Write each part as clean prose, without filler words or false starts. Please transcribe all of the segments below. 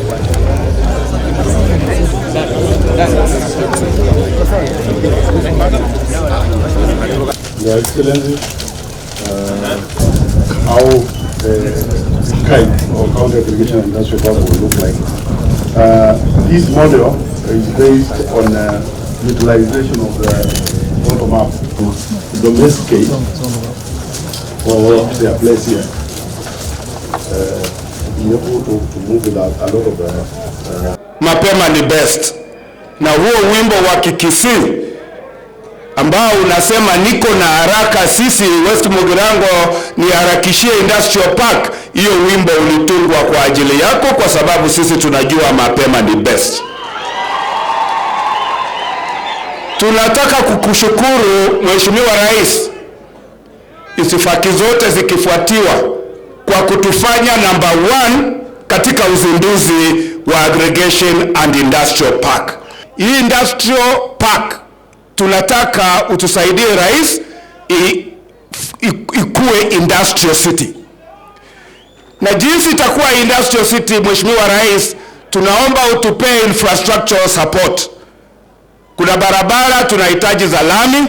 Your Excellency, how the CAIP or County Aggregation and Industrial Park will look like. This model is based on utilization of the bottom up to domesticate for their place here. Be able to move without a lot of Mapema ni best, na huo wimbo wa Kikisii ambao unasema niko na haraka, sisi West Mugirango niharakishie industrial park, hiyo wimbo ulitungwa kwa ajili yako, kwa sababu sisi tunajua mapema ni best. Tunataka kukushukuru Mheshimiwa Rais, itifaki zote zikifuatiwa, kwa kutufanya number 1 katika uzinduzi wa Aggregation and Industrial Park. Hii industrial park tunataka utusaidie Rais ikue industrial city. Na jinsi itakuwa industrial city, Mheshimiwa Rais, tunaomba utupee infrastructure support. Kuna barabara tunahitaji za lami.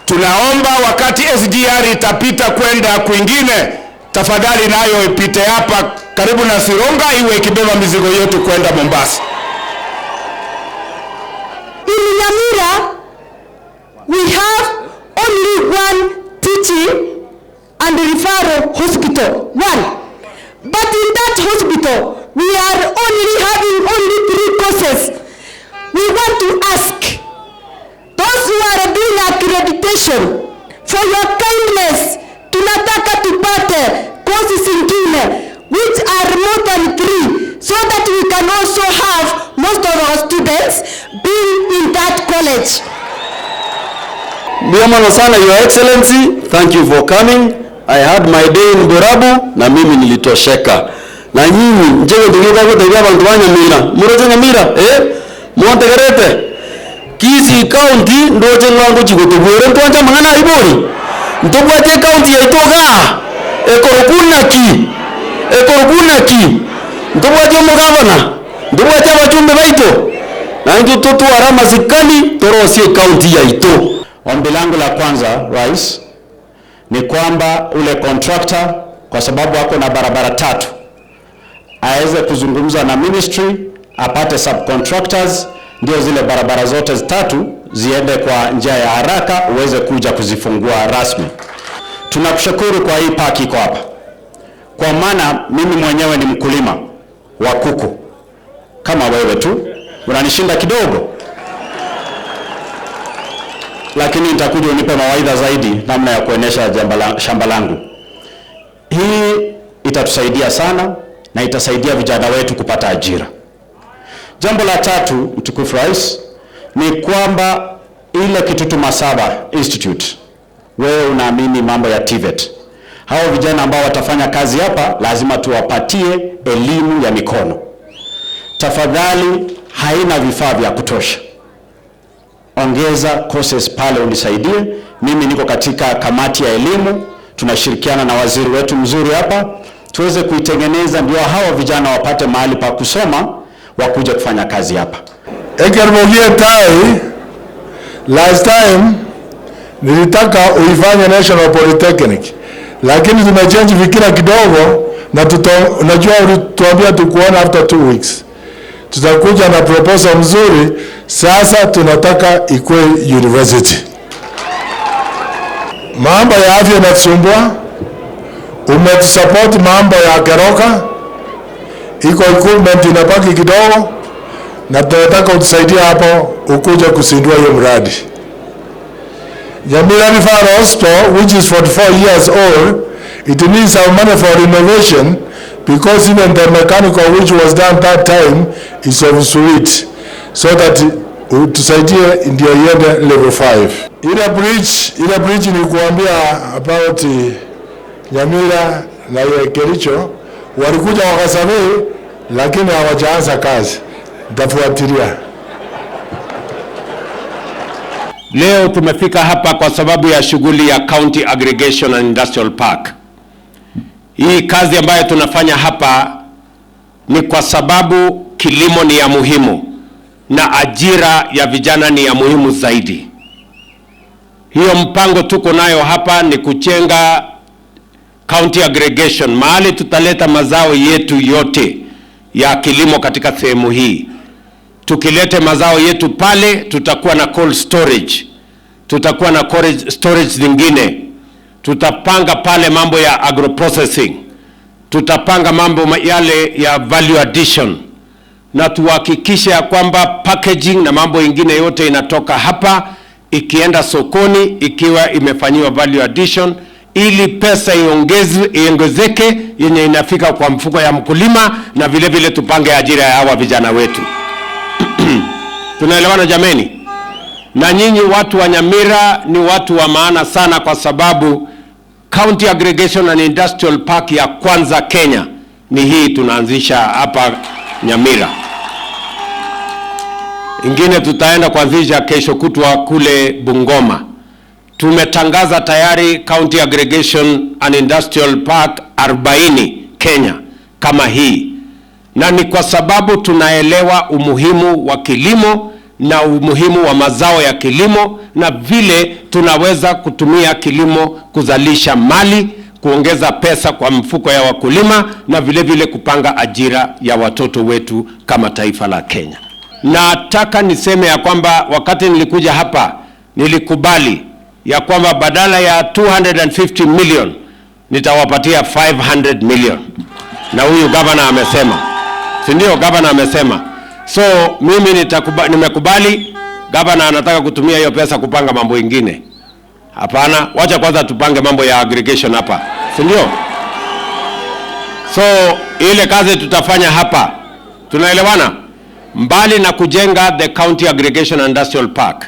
Tunaomba wakati SGR itapita kwenda kwingine, tafadhali nayo ipite hapa karibu na Sironga, iwe ikibeba mizigo yetu kwenda Mombasa. In Nyamira, we have only one teaching and referral hospital, one. But in that hospital, we are only having only 3 courses. We want to ask those who are doing accreditation for your kindness, tunataka tupate courses zingine which are more than 3, so that we can also have most of our students being in that college. Ndiyo sana, Your Excellency, thank you for coming. I had my day in Borabu na mimi nilitosheka. Na nyinyi njego ndingeka kutegemea bantu ba Nyamira. Muroche Nyamira, Mwontegerete. Kisii County ndoche ng'ango chigotubwere ntwancha mang'ana ibori. Ntobwate county yaito ga. Ekorokunaki. Ekorokunaki. Ntobwate omugavana. Ntobwate abachumbe baito. Na ndio tutwara masikani torosie county yaito. Ombi langu la kwanza, Rais, ni kwamba ule contractor, kwa sababu ako na barabara 3, aweze kuzungumza na ministry apate subcontractors, ndio zile barabara zote 3 ziende kwa njia ya haraka, uweze kuja kuzifungua rasmi. Tunakushukuru kwa hii park iko hapa, kwa maana mimi mwenyewe ni mkulima wa kuku kama wewe tu, unanishinda kidogo, lakini nitakuja unipe mawaidha zaidi namna ya kuendesha shamba langu. Hii itatusaidia sana na itasaidia vijana wetu kupata ajira. Jambo la tatu, mtukufu Rais, ni kwamba ile Kitutu Masaba Institute, wewe unaamini mambo ya TVET. Hao vijana ambao watafanya kazi hapa lazima tuwapatie elimu ya mikono. Tafadhali, haina vifaa vya kutosha. Ongeza courses pale unisaidie. Mimi niko katika kamati ya elimu, tunashirikiana na waziri wetu mzuri hapa, tuweze kuitengeneza ndio hawa vijana wapate mahali pa kusoma, wakuja kufanya kazi hapa. Ekermogie tai, last time nilitaka uifanye National Polytechnic, lakini tumechange fikira kidogo na unajua ulituambia tukuona after 2 weeks. Tutakuja na proposal mzuri. Sasa tunataka ikue university. Mambo ya afya inatusumbua. Umetusupport mambo ya Keroka, iko equipment inabaki kidogo, na tunataka utusaidie hapo ukuje kuzindua hiyo mradi. Nyamira Referral Hospital, which is 44 years old, it needs some money for renovation because even the mechanical which was done that time is obsolete, so that utusaidie ndio iende level 5. Ile bridge nilikuambia about Nyamira na ile Kericho, walikuja wakasurvey lakini hawajaanza kazi. Nitafuatilia. Leo tumefika hapa kwa sababu ya shughuli ya County Aggregation and Industrial Park. Hii kazi ambayo tunafanya hapa Ni kwa sababu kilimo ni ya muhimu na ajira ya vijana ni ya muhimu zaidi. Hiyo mpango tuko nayo hapa ni kujenga county aggregation, mahali tutaleta mazao yetu yote ya kilimo katika sehemu hii. Tukilete mazao yetu pale, tutakuwa na cold storage, tutakuwa na cold storage zingine, tutapanga pale mambo ya agroprocessing, tutapanga mambo yale ya value addition, na tuhakikishe ya kwamba packaging na mambo ingine yote inatoka hapa ikienda sokoni ikiwa imefanyiwa value addition, ili pesa iongezeke yenye inafika kwa mfuko ya mkulima, na vile vile tupange ajira ya hawa vijana wetu. Tunaelewana jameni? Na nyinyi watu wa Nyamira ni watu wa maana sana, kwa sababu County Aggregation and Industrial Park ya kwanza Kenya ni hii tunaanzisha hapa Nyamira. Ingine tutaenda kuanzisha kesho kutwa kule Bungoma. Tumetangaza tayari County Aggregation and Industrial Park 40 Kenya kama hii, na ni kwa sababu tunaelewa umuhimu wa kilimo na umuhimu wa mazao ya kilimo na vile tunaweza kutumia kilimo kuzalisha mali, kuongeza pesa kwa mfuko ya wakulima na vile vile kupanga ajira ya watoto wetu kama taifa la Kenya. Nataka niseme ya kwamba wakati nilikuja hapa nilikubali ya kwamba badala ya 250 million nitawapatia 500 million, na huyu gavana amesema, si ndio? Gavana amesema. So mimi nimekubali. Gavana anataka kutumia hiyo pesa kupanga mambo ingine. Hapana, wacha kwanza tupange mambo ya aggregation hapa, si ndio? So ile kazi tutafanya hapa, tunaelewana? Mbali na kujenga the County Aggregation Industrial Park,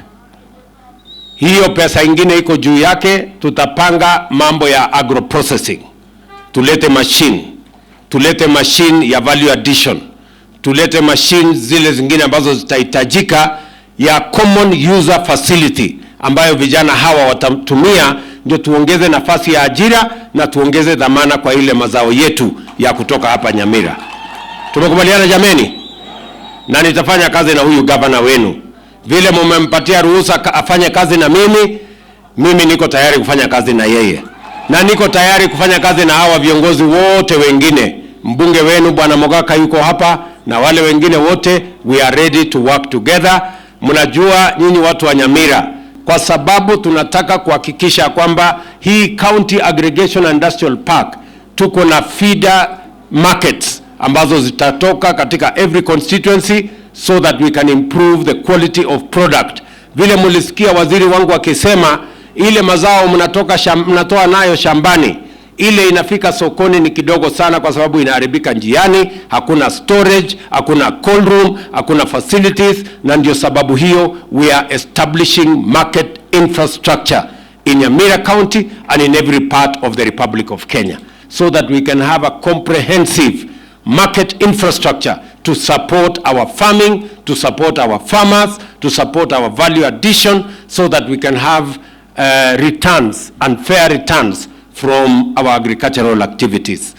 hiyo pesa ingine iko juu yake, tutapanga mambo ya agroprocessing, tulete machine ya value addition, tulete machine zile zingine ambazo zitahitajika ya common user facility ambayo vijana hawa watatumia, ndio tuongeze nafasi ya ajira na tuongeze dhamana kwa ile mazao yetu ya kutoka hapa Nyamira. Tumekubaliana jameni? Na nitafanya kazi na huyu gavana wenu vile mumempatia ruhusa afanye kazi na mimi, mimi niko tayari kufanya kazi na yeye, na niko tayari kufanya kazi na hawa viongozi wote wengine. Mbunge wenu Bwana Mogaka yuko hapa na wale wengine wote, we are ready to work together. Mnajua nyinyi watu wa Nyamira, kwa sababu tunataka kuhakikisha kwamba hii County Aggregation Industrial Park tuko na feeder markets ambazo zitatoka katika every constituency so that we can improve the quality of product. Vile mulisikia waziri wangu akisema ile mazao mnatoa nayo shambani, ile inafika sokoni ni kidogo sana, kwa sababu inaharibika njiani, hakuna storage, hakuna cold room, hakuna facilities, na ndio sababu hiyo we are establishing market infrastructure in Nyamira County and in every part of the Republic of Kenya so that we can have a comprehensive market infrastructure to support our farming, to support our farmers, to support our value addition so that we can have returns and fair returns from our agricultural activities.